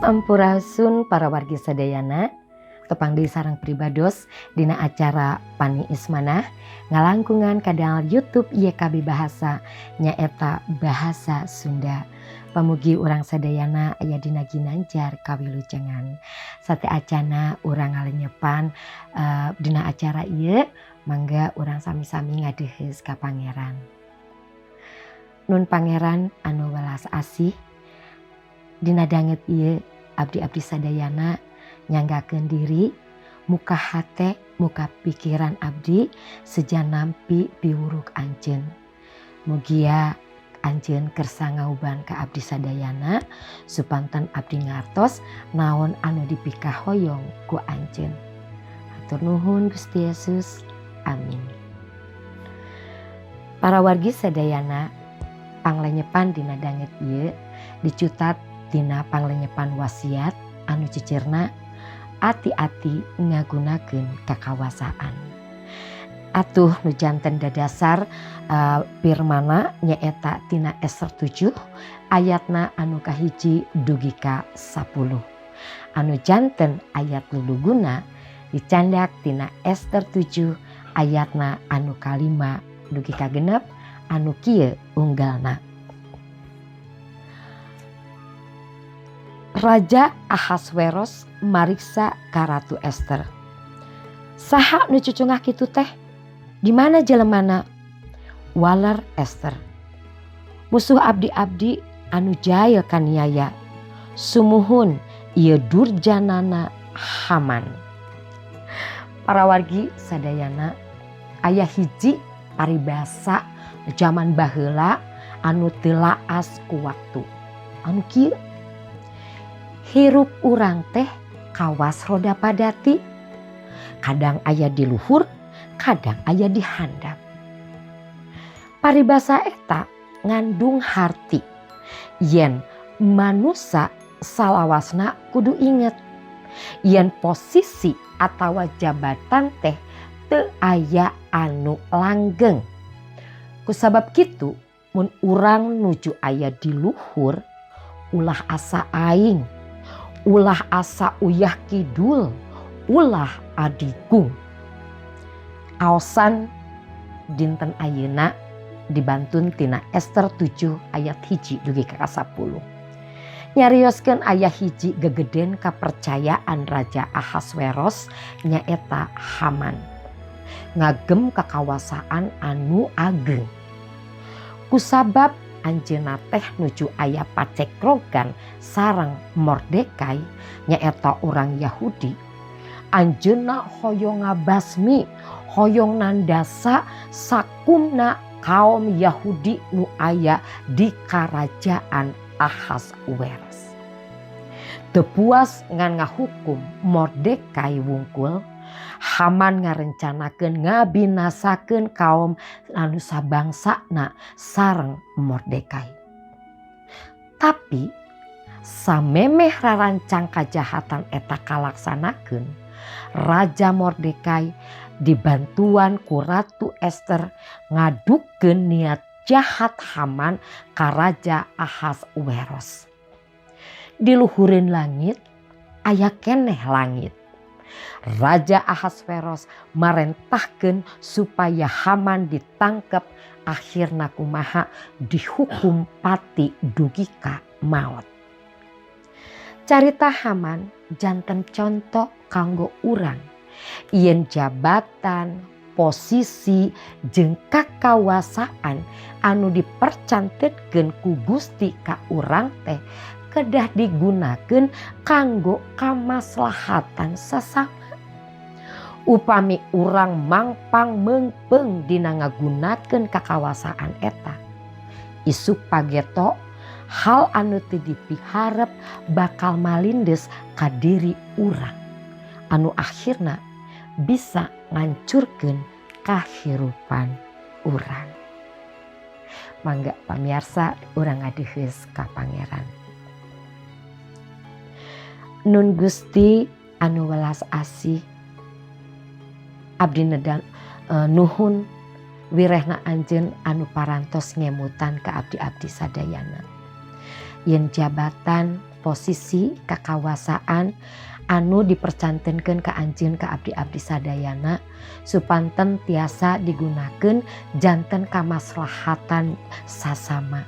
Sampurasun para wargi sadayana, tepang deui sareng pribados dina acara Paniis Manah ngalangkungan kanal YouTube YKB Bahasa, nyaeta Bahasa Sunda. Pamugi urang sadayana aya dina ginanjar kawilujengan. Sateuacana urang ngalenyepan dina acara ieu, mangga urang sami-sami ngadeuheus ka Pangeran. Nun Pangeran anu welas asih, dina danget ieu abdi-abdi sadayana nyanggakeun diri, muka hate, muka pikiran abdi seja nampi piwuruk Anjeun. Mugia Anjeun kersa ngauban ka abdi sadayana supanten abdi ngartos naon anu dipikahoyong ku Anjeun. Hatur nuhun, Gusti Yesus. Amin. Para wargi sadayana, panglenyepan dina danget ieu dicutat dina panglenyepan wasiat anu cicirna ati-ati ngagunakeun kakawasaan. Atuh nu janten dadasar firmana nyaeta tina Ester 7 ayatna anu kahiji dugi ka 10. Anu janten ayat luluguna dicandak tina Ester 7 ayatna anu kalima dugi ka 6 anu kieu unggalna. Raja Ahasweros mariksa ka Ratu Ester. "Saha nu cucungah kitu teh? Di mana jelemana?" Waler Ester. "Musuh abdi-abdi anu jail kaniaya. Sumuhun, ieu durjanana Haman." Para wargi sadayana, aya hiji paribasa zaman baheula anu teu laas ku waktu. Anu kieu: "Hirup urang teh kawas roda padati. Kadang aya di luhur, kadang aya di handap." Paribasa eta ngandung harti yen manusa salawasna kudu inget yen posisi atawa jabatan teh teu aya anu langgeng. Kusabab kitu, mun urang nuju aya di luhur, ulah asa aing, ulah asa uyah kidul, ulah adigung. Aosan dinten ayeuna dibantun tina Ester 7 ayat 1 dugi ka 10. Nyarioskeun aya hiji gegeden kapercayaan Raja Ahasweros, nyaeta Haman. Ngagem kakawasaan anu ageng. Kusabab anjeunna teh nuju aya pacekrogan sareng Mordekai, nyaeta orang Yahudi. Anjeunna hoyong ngabasmi, hoyong nandasa sakumna kaum Yahudi nu aya di karajaan Ahasweros. Teu puas ngan ngahukum Mordekai wungkul, Haman ngarencanakeun ngabinasakeun kaum anu sabangsana sareng Mordekai. Tapi samemeh rarancang kajahatan eta kalaksanakeun, Raja Mordekai dibantuan ku Ratu Esther ngadukeun niat jahat Haman ka Raja Ahasweros. Di luhureun langit aya keneh langit. Raja Ahasveros marentahkeun supaya Haman ditangkep, akhirna kumaha? Dihukum pati dugi ka maot. Carita Haman janten contoh kanggo urang yen jabatan, posisi jeung kakawasaan anu dipercantenkeun ku Gusti ka urang teh kedah digunakeun kanggo kamaslahatan sasama. Upami urang mangpang meungpeung dina ngagunakeun kakawasaan eta, isuk pageto hal anu teu dipiharep bakal malindes ka diri urang anu akhirna bisa ngancurkeun kahirupan urang. Mangga pamiarsa, urang ngadeuheus ka Pangeran. Nun Gusti anu welas asih, abdi nedan nuhun wirehna Anjeun anu parantos ngemutan ka abdi-abdi sadayana yen jabatan Posisi kakawasaan anu dipercantenkeun ka anjeun ka abdi-abdi sadayana supanten tiasa digunakeun janten kamaslahatan sasama.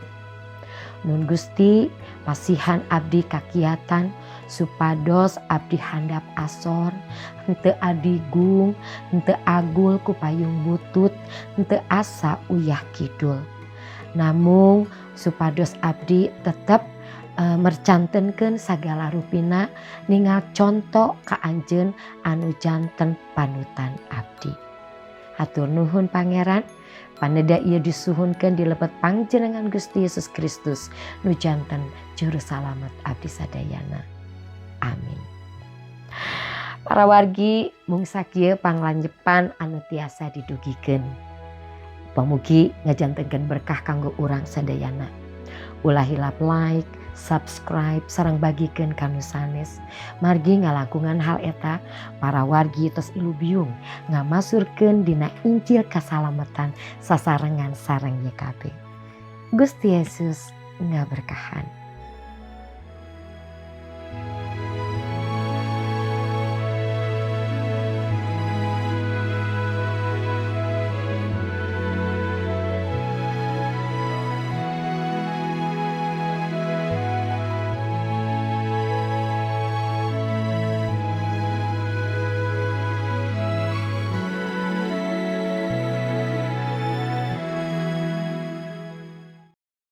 Nun Gusti, pasihan abdi kakiatan supados abdi handap asor, henteu adigung, henteu agul ku payung butut, henteu asa uyah kidul. Namung supados abdi tetep mercantenkeun sagala rupina ningal conto ka anjeun anu janten panutan abdi. Hatur nuhun, Pangeran. Paneda ieu disuhunkeun di lebet pangjenengan Gusti Yesus Kristus nu janten juru salamet abdi sadayana. Amin. Para wargi, mung sakieu panglanjepan anu tiasa didugikeun. Pamugi ngajantenkeun berkah kanggo urang sadayana. Ulah hilap like, subscribe, sareng bagikeun ka nu sanes. Margi ngalangkungan hal eta, para wargi tos ilubiung ngamasurkeun dina Injil kasalametan sasarengan sareng YKB. Gusti Yesus ngaberkahan.